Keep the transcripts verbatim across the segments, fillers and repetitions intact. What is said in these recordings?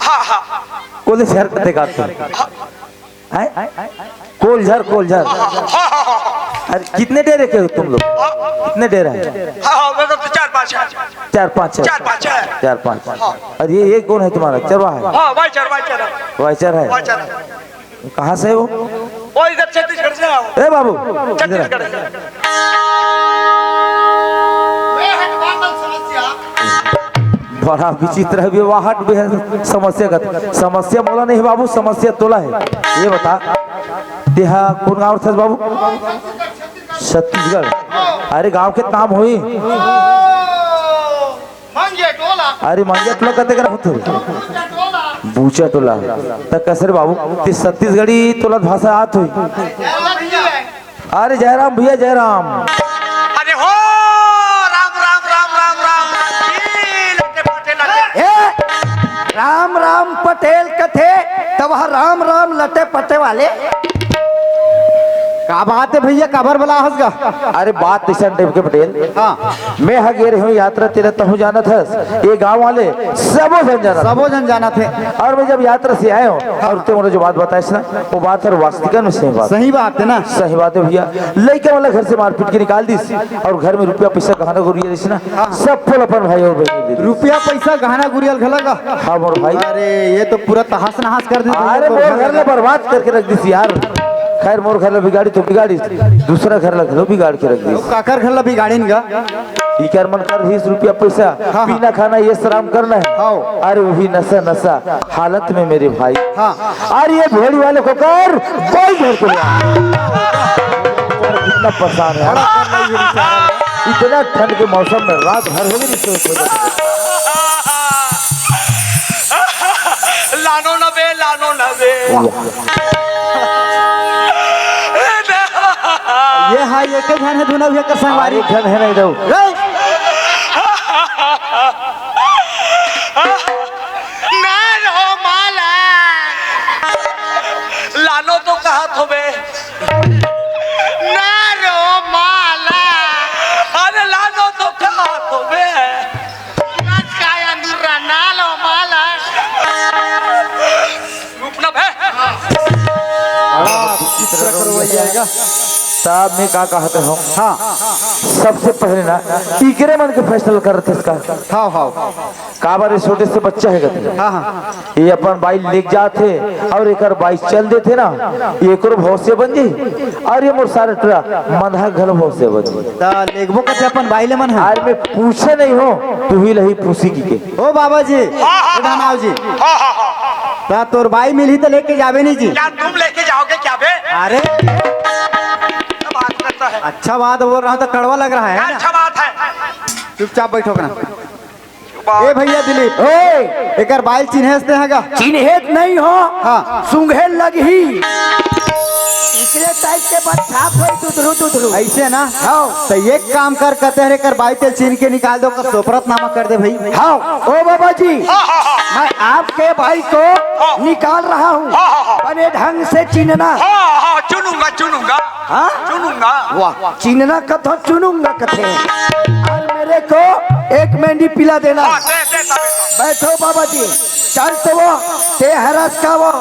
हाँ, हाँ। कोलझर कथे का तू? हैं? कोलझर, कोलझर। हाँ, हाँ, हाँ। अरे, कितने डेरे के हो तुम लोग? कितने डेरा है? हाँ, हाँ, मतलब तो चार पाँच है। चार पाँच है। चार पाँच है। चार पाँच। हाँ। और ये, ये कौन है तुम्हारा? चरवाहा है? हाँ, वाइचर, वाइचर है। वाइचर है। वाइचर है। कहाँ से हो? वो इधर छत्तीसगढ़ से आओ। ए बाबू, इधर आ। छत्तीसगढ़ से। बड़ा विचित्र है, विवाहट भी है समस्या का। समस्या मोला नहीं बाबू, समस्या तोला है। ये बता, तेहा कौन गाँव थे बाबू? छत्तीसगढ़। अरे गाँव के नाम होई। मंगे टोला। अरे मंगे टोला कते करा होथे? बूचा टोला। बूचा टोला। त कस रे बाबू, ते छत्तीसगढ़ी तोला भाषा आत होई। अरे जयराम भैया, जयराम। अरे हो, राम, राम, राम, राम, राम। ई लटे पटे लटे। ए, राम, राम पटेल कथे, त वह राम, राम लटे पटे वाले। का बात है भैया, काबर बला हस गा? अरे बात अइसन टाइप के पटेल। हाँ। मैं ह गे रहेंव यात्रा, तेला तहूँ जानत हस, ये गाँव वाले सबो झन जानत हे। सबो झन जानत हे। और मैं जब यात्रा से आए हूँ और ते मोला जो बात बताइस ना, वो बात हर वास्तविकता में सही बात। सही बात है ना? सही बात है भैया। लइका वाला घर से मारपीट के निकाल दिस और घर में रुपया पैसा गहना गुरिया रहिस ना, हाँ। सब फल अपन भाई और बहन दे दिस। रुपया पैसा गहना गुरिया घला गा? हाँ मोर भाई। अरे ये तो पूरा तहस नहस कर दिस। अरे मोर घर ला बर्बाद करके रख दिस यार। खैर मोर घर ला बिगाड़ी तो बिगाड़ी, दूसरा घर ला घलो बिगाड़ के रख दिस। काकर घर ला बिगाड़िन गा? इकर मन कर बीस रुपया पैसा, हाँ, हाँ। पीना खाना ये शराब करना है। हाँ। अरे वही नशा नशा हालत में मेरे भाई। हाँ। अरे ये भेड़ी वाले को कर, कोई घर को ले आ। कितना परेशान है। इतना ठंड के मौसम में रात भर हो गई, सोच हो जाती है। लानो न बे, लानो न बे। वाह। ये हा, ये के झन है, दुनो भैया के संगवारी। अरे झन है नहीं दो। रे। ना रो माला। लानो तो कहा थो बे। ना रो माला। अरे लानो तो कहा थो बे। नच का अंदुरा ना लो माला। रुकना बे। बड़ा विचित्र करवैया है। साहब, मैं का कहत हूँ? हाँ। सबसे पहले ना, इकरे मन के फैसला करत हस का? हाँ, हाँ। काबर ये छोटे से बच्चा है कथे। हाँ, हाँ। ये अपन बाई लेके जात हे और एकर बाई चल देथे ना, ये एकरो भौसे बन जाही और ये मोर सारा टुरा मन ह घलो भौसे बन जाही। त लेगबो कथे अपन बाई ले मन ह। आज मैं पूछे नहीं हूँ, तू ही लही पूछी की के। ओ बाबा जी, हाँ, हाँ, ए धनाव जी। हाँ, हाँ, हाँ। त तोर बाई मिलही त लेके जाबे नहीं जी। क्या तुम लेके जाओगे क्या बे? अरे। क्या बात करता है? अच्छा बात बोल रहा हूँ तो कड़वा लग रहा है, क्या है ना? अच्छा बात है? चुपचाप बैठो ना। बात। ए भैया दिलीप, ए! एकर बाई चिन्हेस ते हगा? चिन्हेत नहीं हो। हाँ। सूंघे लगही। एकरे टाइप के बच्चा कोई दुधरू दुधरू। ऐसे ना? हाँ। तो एक काम कर, कथे हरे एकर बाई तेल छीन के निकाल दो, का सोपरत नामा कर दे भाई। हाँ, ओ बाबा जी, हाँ, हाँ, हाँ। मैं आपके भाई को हाँ। निकाल रहा हूँ। हाँ, हाँ, हाँ। बने ढंग से चिन्हना। हाँ, हाँ, चुनूंगा, चुनूंगा। हाँ? चुनूंगा। वाह, चिन्हना कथो चुनूंगा कथे। और मेरे को एक मेंढी पिला देना। हाँ, दे, दे, दे, दे। बैठो बाबा जी। चल तो वो, ते हरस का वो।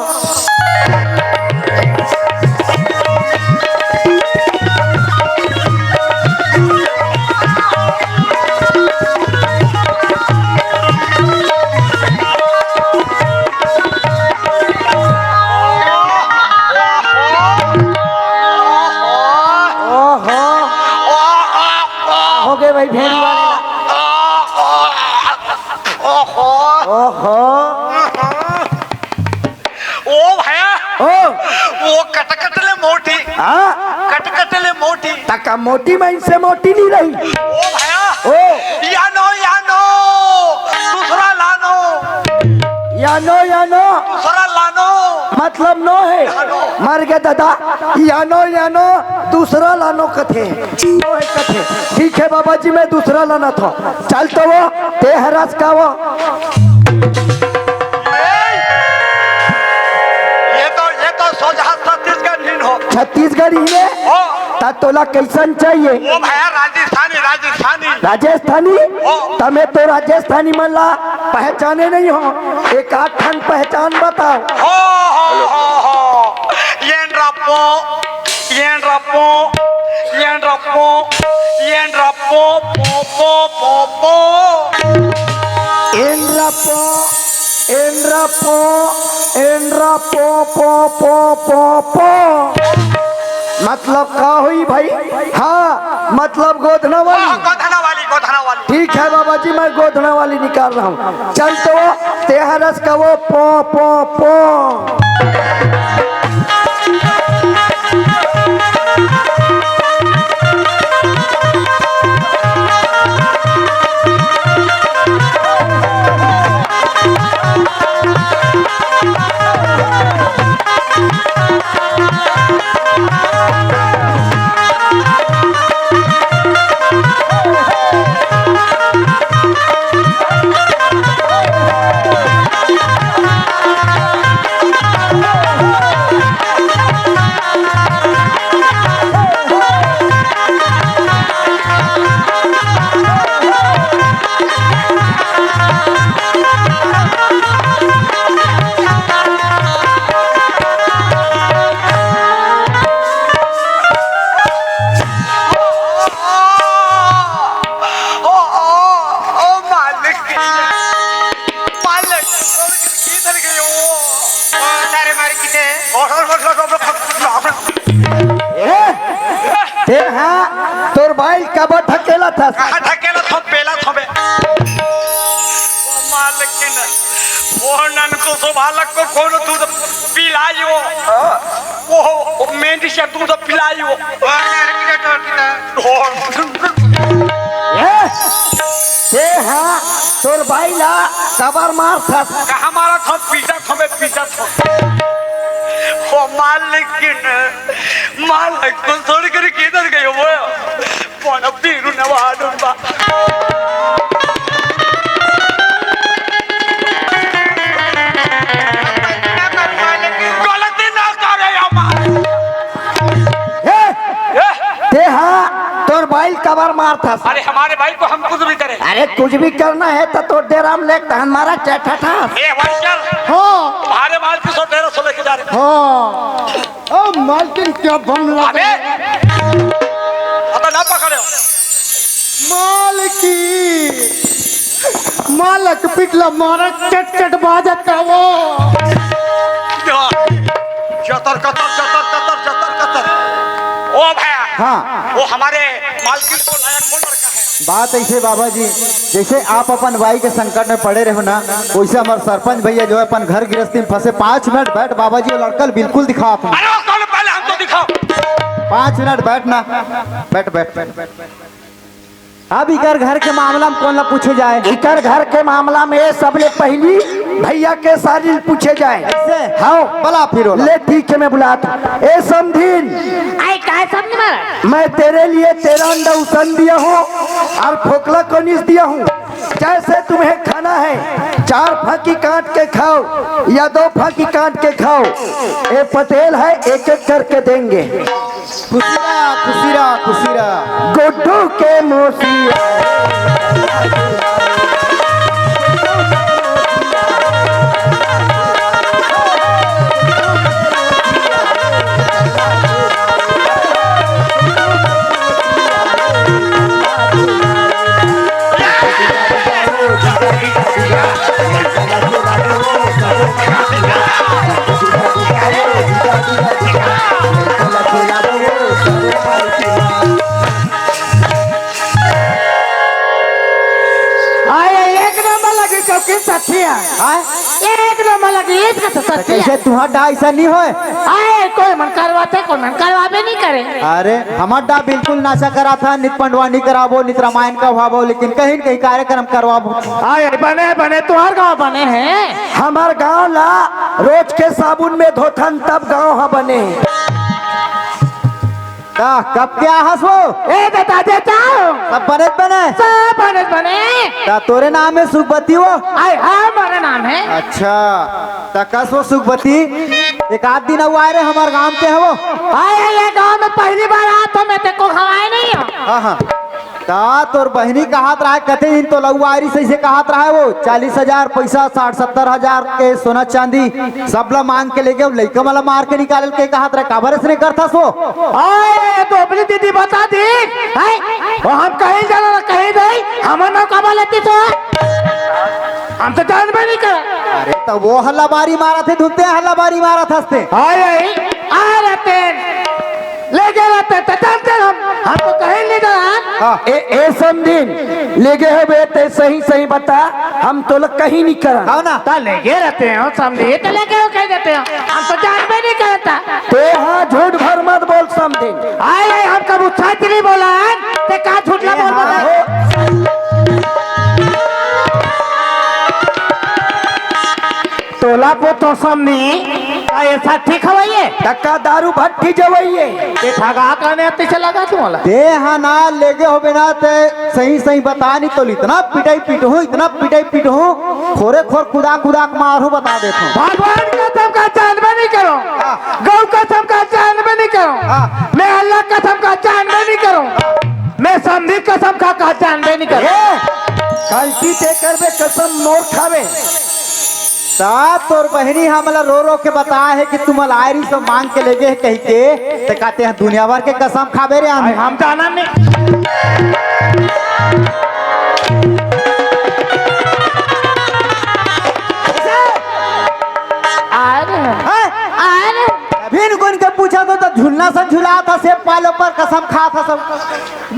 ओहो। हो गए भाई भेड़ी वाले। ओहो। ओहो। ओ भैया। ओ। वो कटकट ले मोटी। हाँ? कटकट ले मोटी। तका मोटी में इनसे मोटी नहीं रही। ओ भैया। ओ। या नो, या नो। दूसरा लानो। या नो, या नो। दूसरा लानो। मतलब नो है। लानो। मर गए दादा। या नो, या नो। दूसरा लानो कथे। नो है कथे। ठीक है बाबा जी, मैं दूसरा लाना था। चल तो वो, ते हरास का वो। ये तो, ये तो सोझा छत्तीसगढ़ ही हो। छत्तीसगढ़ ही में? हो। त तोला कैसन चाहिए? ओ भैया, राजस्थानी, राजस्थानी। राजस्थानी? हो। त मैं तो राजस्थानी मन ला पहचाने नहीं हो, एक आध ठन पहचान बताओ। हो, हो, हो, हो। एन रपो, एन रपो, एन रपो, एन रपो, पो, पो, पो, पो। एन रपो, एन रपो, एन रपो, पो, पो, पो, पो। मतलब का हुई भाई? हाँ, मतलब गोधना वाली। हाँ, गोधना वाली, गोधना वाली। ठीक है बाबा जी, मैं गोधना वाली निकाल रहा हूँ। चल तो, तेहरस का वो पो, पो, पो। ओ, ओ, ओ, मालिक, मालिक, किधर गए हो? ओ, तारे मारे किते? ओ, ओ, ओ, ओ, ओ, ओ, ओ। ए, ते हाँ, तोर बाइल काबर ढकेलत हस? कहाँ ढकेलत हो, पेलत हो बे? ओ, मालिक, किन, ओ, नन को सो बालक को कौन दूध पिलायो? ओ, ओ, मेंढी से दूध पिलायो। ए, ते हा तोर बाई ला काबर मारथस? कहाँ मारत हो? पीटत हो बे, पीटत हो। ओ मालिक, मालिक को छोड़ कर किधर गए हो? कौन पीरू नवाडुन बा? गलती ना करे हमार। ए, ए, ते हा तोर बाइल काबर मारथस? अरे, हमारे भाई को हम कुछ भी करें। अरे, कुछ भी करना है तो तोर डेरा में लेके तहन मारा चैठा था। ए, भाई चल। हाँ। तुम्हारे माल की सौ डेढ़ सौ लेके जा रहे। हाँ। ओ मालकिन, क्या बम लगा। अबे! अब ना पकड़े हो। मालकी, मालक पिटला मारा चट चट बाजत का वो। जतर कतर, जतर कतर, जतर कतर। ओ भैया। हाँ। वो हमारे मालकिन को लाया कौन लड़का है? बात ऐसे बाबा जी, जैसे आप अपन बाई के संकट में पड़े रहो ना, वैसे हमारे सरपंच भैया जो है अपन घर गृहस्थी में फंसे। पाँच मिनट बैठ बाबा जी, वो लड़का बिल्कुल दिखाओ अपन। अरे वो कौन, पहले हमको दिखाओ। पाँच मिनट बैठ ना, बैठ, बैठ, बैठ, बैठ। अब इकर घर के मामला में कौन ला पूछे जाए? इकर घर के मामला में सबले पहली भैया के सारी पूछे जाए। ऐसे? हाँ। बला फिर ओला। ले ठीक है, मैं बुलाता हूँ। ए समधिन। आई काय समधिन मारा? मैं तेरे लिए तेरा अंडा उसन दिया हूँ और फोकला कनीस दिया हूँ। जैसे तुम्हें खाना है, चार फांकी काट के खाओ या दो फांकी काट के खाओ। ए पटेल है, एक एक करके देंगे। खुशी रहा, खुशी रहा, खुशी रहा। गुड्डू के मौसी। आय, एक नंबर लगी चौकी सच्ची है। हाँ? एक नंबर लगी, एक तो सच्ची कैसे है। तुहार डा ऐसा नहीं होए? आय, कोई मन करवाते, कोई मन करवाबे नहीं करे। अरे, हमार डा बिल्कुल नाशा करा था, नित पंडवा नहीं कराबो, नित रामायण का भावो, लेकिन कहीं न कहीं कार्यक्रम करवाबो। आय, बने, बने, तुहार गाँव बने हैं। हमार गाँव ला रोज के साबुन में धोथन, तब गाँव हा बने। ता कब के आहस वो? ए दादा, देता हूँ। सब बने बने? सब बने बने। ता तोरे नाम है सुखपति वो? आय, हाँ, मेरा नाम है। अच्छा, ता कस वो सुखपति, एक आध दिन अउ आए रे हमार गांव के हवो। आय, ये गांव में पहली बार आ तो मैं तेको खवाए नहीं हूँ। हाँ, हाँ। ता तोर बहिनी कहत रहे, कते दिन तो लउआरी सही से कहत रहे, वो चालीस हजार पैसा, साठ सत्तर हजार के सोना चांदी, सब ला मांग के लेगे, लइका मन ला मार के निकाले के कहत रहे, काबर अइसने करथस वो? आए, तो अपनी दीदी बता दी, हैं? वो हम कहीं जाना ना, कहीं नहीं, हमर नाम काबर लेती तो? हम तो जानबे नहीं कर। अरे, तो वो हल्लाबारी मारत हे, धुनते हल्लाबारी मारत हंसते। आए, आए, आ रहते हैं। लेगे रहते त जानते हम, हमको कहीं नहीं जाना। हाँ। ए, ए समधिन, लेगे हबे ते सही सही बता, हम तोला कहीं नहीं करन। हव ना? ता लेगे रहते हो समधिन, तो लेगे हो कह देते हो, हम तो जानबे नहीं करता। ते हाँ झूठ भर मत बोल समधिन। आए, आए, हम कब उच्छाच नहीं बोला, ते का झूठ ना ए बोल हाँ बोला? हो। तोला पोथो समधिन, का ऐसा ठीक हवय ये? तका दारू भट्टी जवइये। ते ठगा कने तइसे लगा तुम्हाला? ते हा ना लेगे होबे ना ते सही सही बता नहीं तो इतना पिटाई पिटहूँ, इतना पिटाई पिटहूँ, खोरे खोर कुदा कुदा के मारहूँ बता देत हूँ। भगवान कसम का जानबे नहीं करो, हाँ। गौ कसम का जानबे नहीं करो, हाँ। मैं अल्लाह कसम का जानबे नहीं करो, मैं समधी कसम का, का जानबे नहीं करो। ए, गलती ते करबे कसम मोर खावे। ता तोर बहिनी हमला रो रो के बताए हे कि तुमन आयरी से मांग के लेगे हे कहिके, ते का ते ह दुनिया भर के कसम खाबे रे आन। हम जानन नहीं। आए रे। हैं? आए रे। अभी न कोन के पूछा तो, तो झुलना से झुला था, सेब पालो पर कसम खा था सब।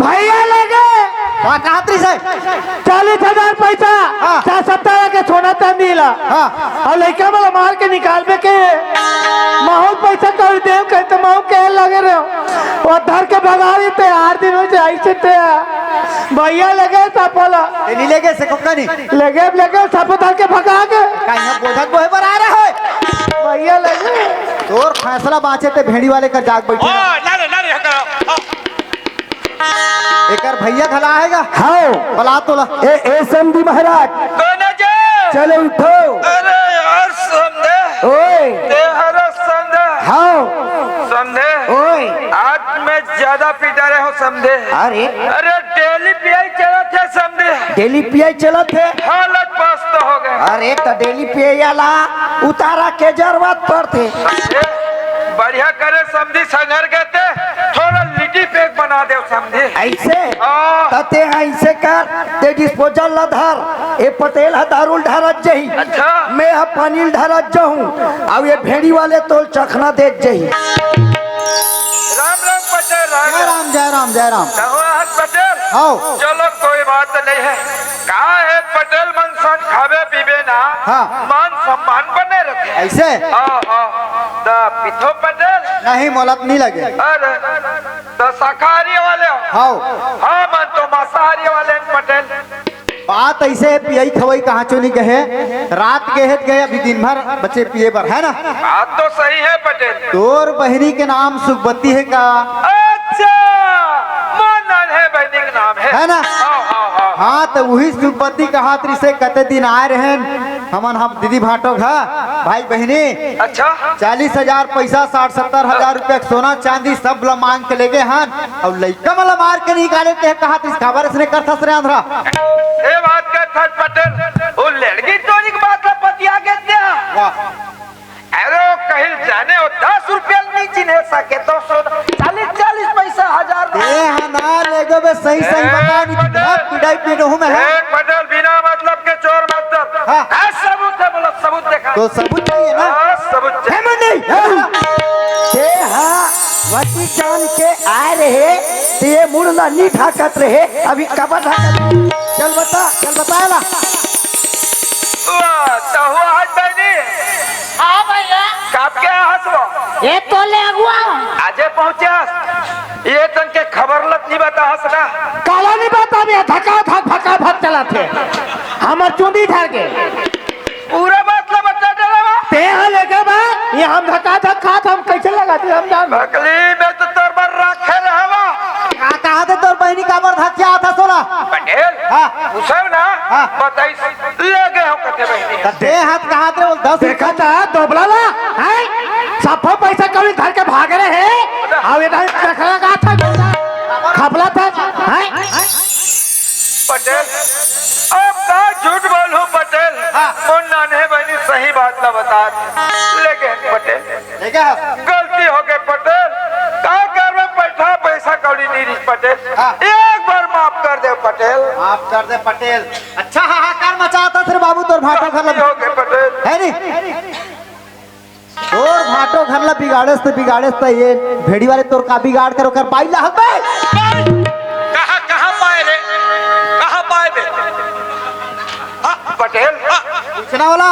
भैया लगे। का कहत रहिस हे? चालीस हजार पैसा, हाँ। चार सप्ताह के सोना चांदी ला। हाँ। अउ लइका मन ला मार के निकालबे के। महूँ पैसा कौड़ी देव कहे त महूँ कहे लगे रहे। वो धर के भगा दी ते आठ दिन हो जाए से ते। भैया लगे सफल। ए, नहीं लेगे से कोका नहीं। लगे, लगे सब धर के भगा के। का यहाँ बोझा बोहे बर आ रहा है? भैया लगे। तोर फैसला बाँचे ते भेड़ी वाले कर जाग बैठे ओ, रहा। ना रे, ना रे, हटा। एकर भैया घला आएगा। हाव। बला तोला। ए, ए समधी महाराज। कोनो जे। चलो उठो। अरे यार समधे। ओए। ते हरा समधे। हाव। समधे। ओए। आज मैं ज्यादा पिटा रहे हूँ समधे। अरे। अरे डेली पियाई चलत हे समधे। डेली पियाई चलत हे? हालत पस्त हो गए। अरे त डेली पियाई वाला उतारा के जरूरत पड़थे। समधे। बढ़िया करे समधी संघर के ते थोड़ा लिट्टी पैक बना दे समधी। ऐसे? हाँ। त ते ऐसे कर, ते डिस्पोजल ला धर, ए पटेल ह दारू ल ढारत जही। अच्छा। मैं ह पानी ल ढारत जहूँ, अउ ये भेड़ी वाले तोल चखना देत जही। राम राम पटेल, राम जय राम। राम, जय राम, जय राम। कहो हाथ पटेल। हाव। चलो कोई बात नहीं है। का है पटेल मन सन खाबे पीबे ना, हाँ। मान सम्मान बने रहते। ऐसे? हाँ, हाँ। त पिथो पटेल? नहीं, मोला त नहीं लगे। अरे, त शाकाहारी वाले हो? हाव। हाँ, मन तो मांसाहारी वाले हैं पटेल। बात ऐसे है, पियई खवई कहाँ चो नहीं गए। रात गए है त गए, अभी दिन भर बचे पिए बर, है ना? बात तो सही है पटेल। तोर बहिनी के नाम सुखबती है का? अच्छा, मोर नान है बहिनी के नाम है। है ना? हाँ, हाँ, हाँ। हाँ, त उही सुखबती कहत रिसे कते दिन आए रहेन। हमन हम दीदी भांटो घा, भाई बहिनी, अच्छा। चालीस हजार पैसा, साठ सत्तर हजार रुपया के सोना चांदी सब ला मांग के लेगे हन, अउ लइका मन ला मार के निकाले ते कहत रिस काबर अइसने करथस रे आंधरा? ए बात करथस पटेल, वो लड़की चोरी के बात ला पतिया के दे। वाह। अरे वो कहिल जाने वो दस रुपया नहीं चिन्हे सके तो सोना चालीस, चालीस पैसा हजार ए, हाँ ना, लेगो बे, सही, सही ए, बता, नहीं पटेल। बहुत पिटाई पीट हूँ मैं, हाँ। ए, पटेल, बिना मतलब के चोर मत कर। हाँ। हाँ, सबूत है, बोलो, सबूत देखा। तो सबूत चाहिए ना? हाँ, सबूत चाहिए। है मन नहीं? हाँ। ते हाँ, वती जान के आए रहे, ते ये मुड़ ला नहीं ढाकत रहे, अभी कबर ढाकत। चल बता, चल बता ला। वाह, तो हुआ आज बहनी। हाँ भैया। कब के आहस वो? ये तो ले अगुआ। आजे पहुँचे हस? ये तन के खबर लत नहीं बता हस ना? काला नहीं बता, ये धका धक भका भक चला थे। हमर चुंदी झर के। पूरा बात ला बता दे रहा। ते हाँ लेके बा, ये हम धका धक खात, हम कैसे लगा थे, हम जान। बगली में तो तोर बर रखे रहवा। का कहा थे तोर बहनी काबर धक के आता सोला? पटेल, हाँ। पूछो ना, हाँ। बताइस। लेगे हो कथे बहिनी। त दे हाथ कहात रे, बोल दस देखा था, दोबला ला, हैं? सफा पैसा कभी धर के भाग रहे हैं, अब इधर देखा का था, खपला था, हैं? बता दे। लेकिन पटेल, ठीक है। गलती हो गई पटेल, का करबे, पैसा, पैसा कौड़ी नहीं रही पटेल। हाँ। एक बार माफ कर दे पटेल। माफ कर दे पटेल। अच्छा हाहाकार मचावत हस रे बाबू, तोर भाटो घर ला गलती हो गई पटेल। है नी? तोर भाटो घर ला बिगाड़ेस त बिगाड़ेस त ये भेड़ी वाले तोर का बिगाड़ कर ओकर बाई ला हलबे। कहाँ, कहाँ पाए रे? कहाँ पाए बे? हाँ, पटेल। हाँ। पूछना वाला।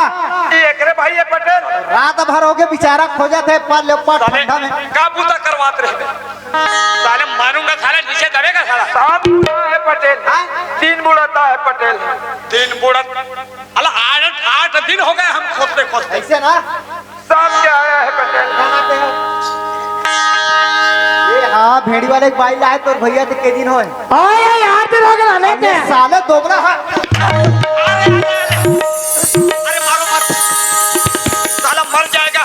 ये एकरे भाई है पटेल। रात भर हो गए बेचारा खोजत हे, पर ले पर साले, ठंडा में। का बूता करवात रहे बे? साले मारूंगा, साले नीचे दबेगा साला। शाम बुढ़ा है पटेल। हाँ? दिन बुढ़ाता है पटेल। दिन बुढ़ा, अला आठ, आठ दिन हो गए हम खोजते खोजते। ऐसे ना? शाम के आया है पटेल। कहाँ पे है? ये हाँ, भेड़ी वाले के बाई लाए तोर भैया ते के दिन होए? आए, आए, आठ दिन हो गए, लाने अरे के। साले दोगला हा। अरे, अरे, अरे, अरे, मारो मत। साला मर जाएगा,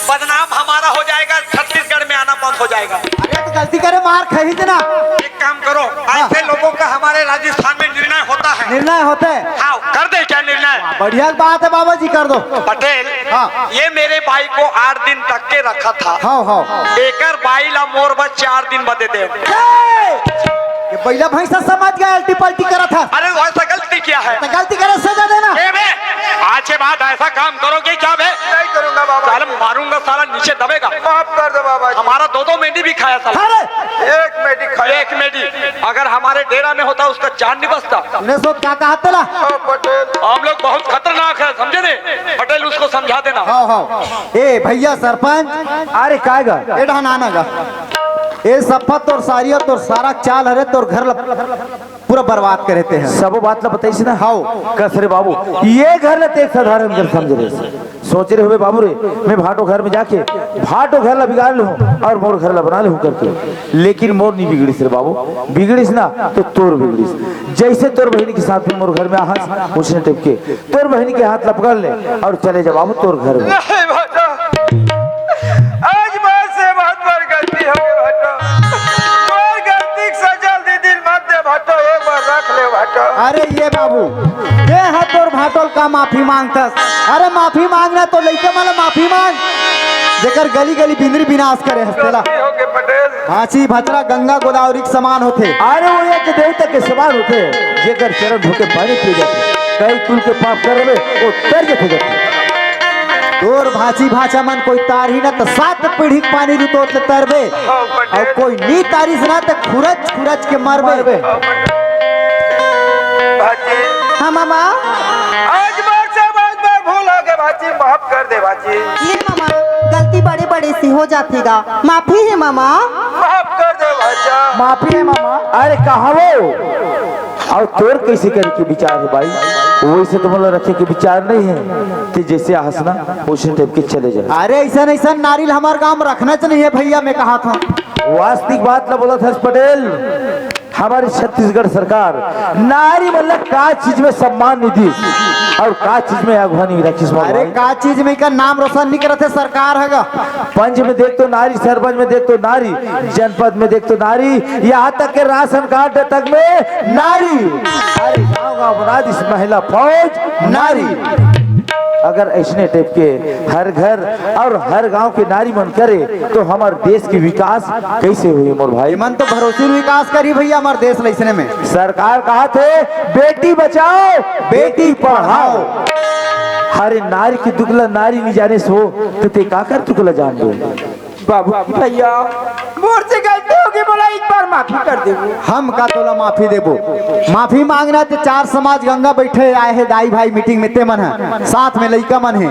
बदनाम हमारा हो जाएगा, छत्तीसगढ़ में आना बंद हो जाएगा। अरे तो गलती करे मार खाही थे ना। एक काम करो, हाँ। ऐसे लोगों का हमारे राजस्थान में निर्णय होता है। निर्णय होते हैं। हाँ, कर दे क्या निर्णय? बढ़िया बात है बाबा जी, कर दो। पटेल, हाँ। ये मेरे भाई को आठ दिन तक के रखा था। हाँ, हाँ। एकर बाई ला मोर बस चार दिन बदे दे। ये बैला भैंसा समझ गया, अल्टी पल्टी करा था। अरे, वैसा गलती क्या है? तो गलती करे, सजा देना। ए बे, आज के बाद ऐसा काम करोगे क्या बे? नहीं करूंगा बाबा। साला मारूंगा, साला नीचे दबेगा। माफ कर दो बाबा जी। हमारा दो दो मेंढी भी खाया साला। अरे! एक मेंढी खाया। एक मेंढी। अगर हमारे डेरा में होता, उसका जान नहीं बचता। सुने सो क्या कहा तेला? हाँ, पटेल। हम लोग बहुत खतरनाक है, समझे ने? पटेल, उसको समझा देना। हाँ, हाँ। ए भैया सरपंच, अरे काय गा? ए ढानाना गा। ए सफा तोर सारी और तोर सारा चाल हरे तोर घर ल-, पूरा बर्बाद करे ते हैं। सबो बात ला बताइस ना। हाओ। कस रे बाबू, ये घर ल ते एक साधारण घर समझ रहे। सोच रहे होबे बाबू रे, मैं भाटो घर में जाके भाटो घर ला बिगाड़ लूँ और मोर घर ला बना लूँ करके। लेकिन मोर नहीं बिगड़िस रे बाबू, बिगड़िस ना तो तोर बिगड़िस। जैसे तोर बहन के साथ में मोर घर में आहस, उसने टिपके तोर बहन के हाथ ला पकड़ ले और चले जा बाबू तोर घर में। नहीं भाटो, आज बार से बहुत बड़ गलती हो गई भाटो। तोर गलती के सजा दी दिल मत दे भाटो, एक बार रख ले भाटो। अरे ये बाबू, ये है तोर भाटो ल का माफी मांगतस? अरे माफी मांगना तो लइका मन ल माफी मांग, जेकर गली गली बिंदरी विनाश करे हस तेला। गलती हो गई पटेल। भांची भचरा गंगा गोदावरी के समान होथे। अरे वो एक देवता के समान होथे, जेकर चरण धो के पानी पी जाथे। कई कुल के पाप कर रहे, वो तर जथे जाथे। तोर भांची भांचा मन कोई तारही ना, त सात पीढ़ी के पानी रुतोत ले तरबे। हाँ, पटेल। अउ कोई नी तारिस ना, त खुरच खुरच के मरबे। मरबे। हाँ, पटेल। भांची। हाँ, मामा। आज बार से आज बार भूल हो गए, भांची, माफ कर दे, भांची। ले मामा, गलती बड़े बड़े से हो जाथे गा, माफी है मामा। माफ कर दे, भांचा। माफी है मामा। अरे कहा वो? अउ तोर कैसे करे के विचार है भाई? वैसे तो मोला रखे के विचार नहीं है कि जैसे आहस ना, वैसे टाइप के चले जाए। अरे ऐसा ऐसा नारी ल हमार गांव में रखना च नहीं है भैया, मैं कहा था। वास्तविक बात ला बोलत हस पटेल, हमारी छत्तीसगढ़ सरकार नारी मन ला का चीज में सम्मान नहीं दी और का चीज में अगुवानी रखिस अरे भगवान। का चीज में का नाम रोशन नहीं करत है सरकार हगा। पंच में देख तो नारी, सरपंच में देख तो नारी, जनपद में देख तो नारी, यहाँ तक के राशन कार्ड तक में नारी। अरे गाँव गाँव बना दिस महिला फौज नारी। अगर ऐसने टाइप के हर घर और हर गांव के नारी मन करे तो हमार देश के विकास कैसे होही मोर भाई? मन तो भरोसे विकास करी भैया हमार देश लइसने में। सरकार कहा थे बेटी बचाओ बेटी पढ़ाओ। अरे नारी के दुख ला नारी नहीं जाने सो तो ते का कर दुख ला जान दो। बाबू भैया, मोर से गलती होगी, मोला एक बार माफी कर देबो। हम का तोला माफी देबो? माफी मांगना ते चार समाज गंगा बैठे आए हे दाई भाई मीटिंग में, ते मन है साथ में लइका मन है,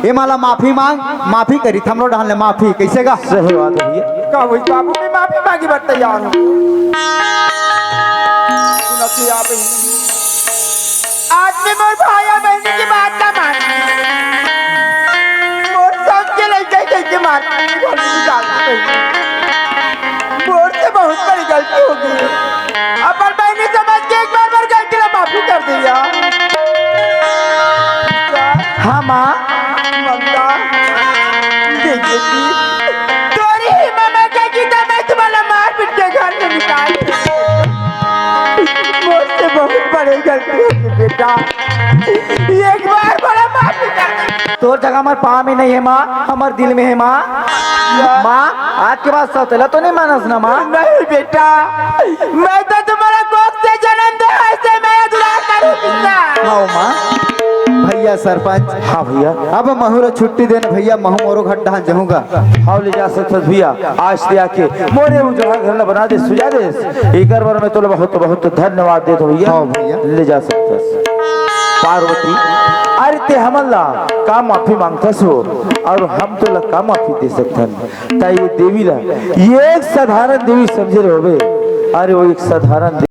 ए माला माफी मांग, माफी करी थमरो डहन ले माफी कैसे गा? सही बात है भैया। का हुई बाबू, मैं माफी मांगी बर तैयार हूँ। सुनो तो यार बहन। आज मैं मोर भाई और बहन की बात ना मान। मोर सबके लइका कह के मार। मोर से बहुत बड़ी गलती हो गई। अपन बहन समझ के एक बार मोर गलती ला माफी कर दिया। हाँ माँ। ममता, देख बेटी, तोरी ही ममा कह की तो मैं तुम्हारा मार पीट के घर से निकाल। मोर से बहुत बड़ी गलती हो गई बेटा। एक बार बड़ा माफी कर दे। तोर जगह हमर पाँव में नहीं है माँ, हमर दिल में है माँ। माँ, आज के बाद सौतेला तो नहीं मानस ना माँ? नहीं बेटा, मैं तो तुम्हारा कोख से जन्म दे, ऐसे मेरा दुलार करूँ बेटा। हाँ माँ। भैया सरपंच। हाँ भैया। अब महू ला छुट्टी देना भैया, महू मोरो घर डहान जाहूँगा। हाँ, ले जा सकथस भैया, आज ते आके मोरे उजड़ा घर ला बना दे, सुजा दे। एकर बर मैं तोला बहुत बहुत धन्यवाद देत हूँ भैया। हाँ भैया। ले जा सकथस। पार्वती, अरे ते हमन ला का माफी मांगथस हो, और हम तोला का माफी दे सकथन? त ये देवी ला ये एक साधारण देवी समझे रहोबे। अरे वो एक साधारण